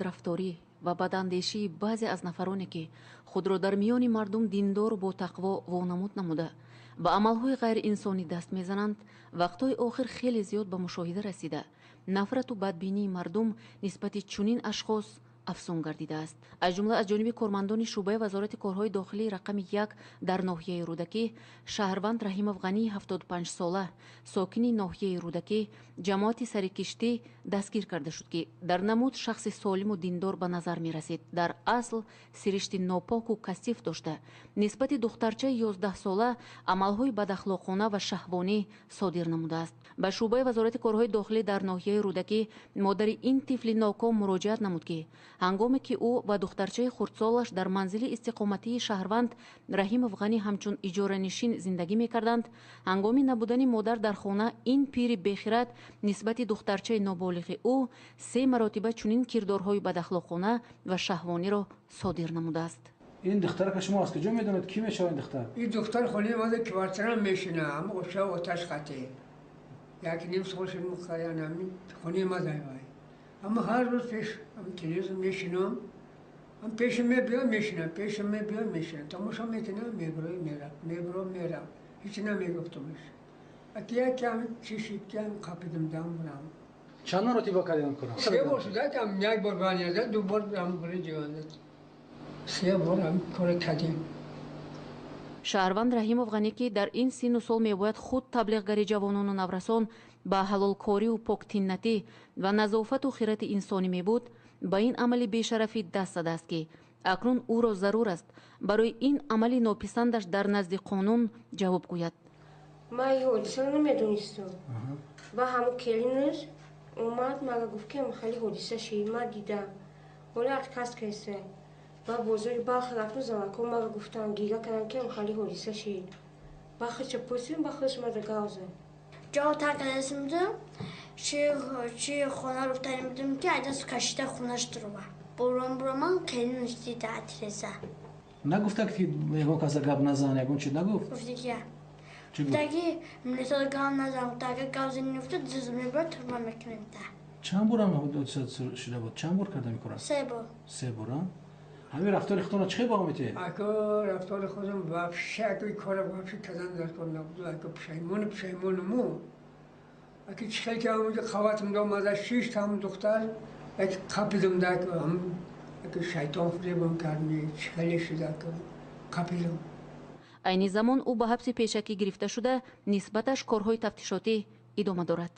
Рафторӣ ва бадандешии баъзе аз нафароне, ки худро дар миёни мардум диндору ботақво вонамуд намуда, ба амалҳои ғайриинсонӣ даст мезананд, вақтҳои охир хеле зиёд ба мушоҳида расида, нафрату бадбинии мардум нисбати чунин ашхос афзун гардидааст. Аз ҷумла аз ҷониби кормандони шӯъбаи Вазорати корҳои дохилии рақами 1 дар ноҳияи Рӯдакӣ шаҳрванд Раҳимов Ғанӣ, 75-сола, сокини ноҳияи Рӯдакӣ, ҷамоати Сарикиштӣ, дастгир карда шуд, ки дар намуд шахси солиму диндор ба назар мерасид, дар асл сиришти нопоку касиф дошта, нисбати духтарчаи 11-сола амалҳои бадахлоқона ва шаҳвонӣ содир намудааст. Ба шӯъбаи Вазорати корҳои дохилӣ дар ноҳияи Рӯдакӣ модари ин тифли ноком муроҷиат намуд, ки ҳангоме ки ӯ ва духтарчаи хурдсолаш дар манзили истиқоматии шаҳрванд Раҳимов Ғанӣ ҳамчун иҷоранишин зиндагӣ мекарданд, ҳангоми набудани модар дар хона ин пири бехирад нисбати духтарчаи ноболиғи ӯ се маротиба чунин кирдорҳои бадахлоқона ва шаҳвониро содир намудааст. Ин духтарака шумо аз куҷо медонед? Кӣ мешавад ин духтар? Ин духтар хонаи ма квартира мешина, ҳама оша оташ қатӣ як ним сол шуд, хонаи ма зайвай. Аммо ҳар рӯз пеш телевизор мешинам, пешам мебиём, мешинам, пешам мебиём, мешинам, тамошо мекунам, мебирои мерам, мебиро мерам, ҳеч намегуфтумш. Аки якам чишид, кам қапидим дам бурам. Чанд маротиба кардем кора? Се бор шуда, кам як бор баняда, ду бор ам бури ҷиванда. Се бор ам кора кардем. Шаҳрванд Раҳимов Ғанӣ, ки дар ин синну сол мебояд худ таблиғгари ҷавонону наврасон ба ҳалолкориву поктиннатӣ ва назофату хирати инсонӣ мебуд, ба ин амали бешарафӣ даст задааст, ки акнун ӯро зарур аст барои ин амали нописандаш дар назди қонун ҷавоб гӯяд. Ман ин ҳодисаро намедонистам. Ба ҳамун келинаш омад, мага гуфт, ки хеле ҳодиса шид, ман дидам, ҳола отказ кайса. Ба бозори Балх рафтум, занако мага гуфтам, гиря кардам, ки хеле ҳодиса шид. Ба худша пурсидам, ба худаш мада гав зад. Ҷо тарк кардастим будам, чи хона руфтанӣ будам, ки ай даст кашида хонаш дуромад. Буром буроман келинаш дида атреза. Нагуфта, ки ягон каса гап назан, ягон чи нагуфт? Гуфти ки гуфтаги милисо гап назан, гуфта гап зани нуфта зуз мебарад, турма мекунем та. Чанд бор ҳам ҳодиса шуда буд? Чанд бор карда мекунад? Се бор. Се бор, а? Ҳамин рафтори худтонро чӣ хел баҳо метиҳед? Ако рафтори худам вообще, ако кора вообще кардан дар кор набуд. Ако пушаймону пушаймонуму. Аки чӣ хел ки ҳамонҷо қаватам домада шишт ҳамун духтар, як қапидам да, аки шайтон фиребам кард, чӣ хеле шуд, аки қапидам. Айни замон ӯ ба ҳабси пешакӣ гирифта шуда, нисбаташ корҳои тафтишотӣ идома дорад.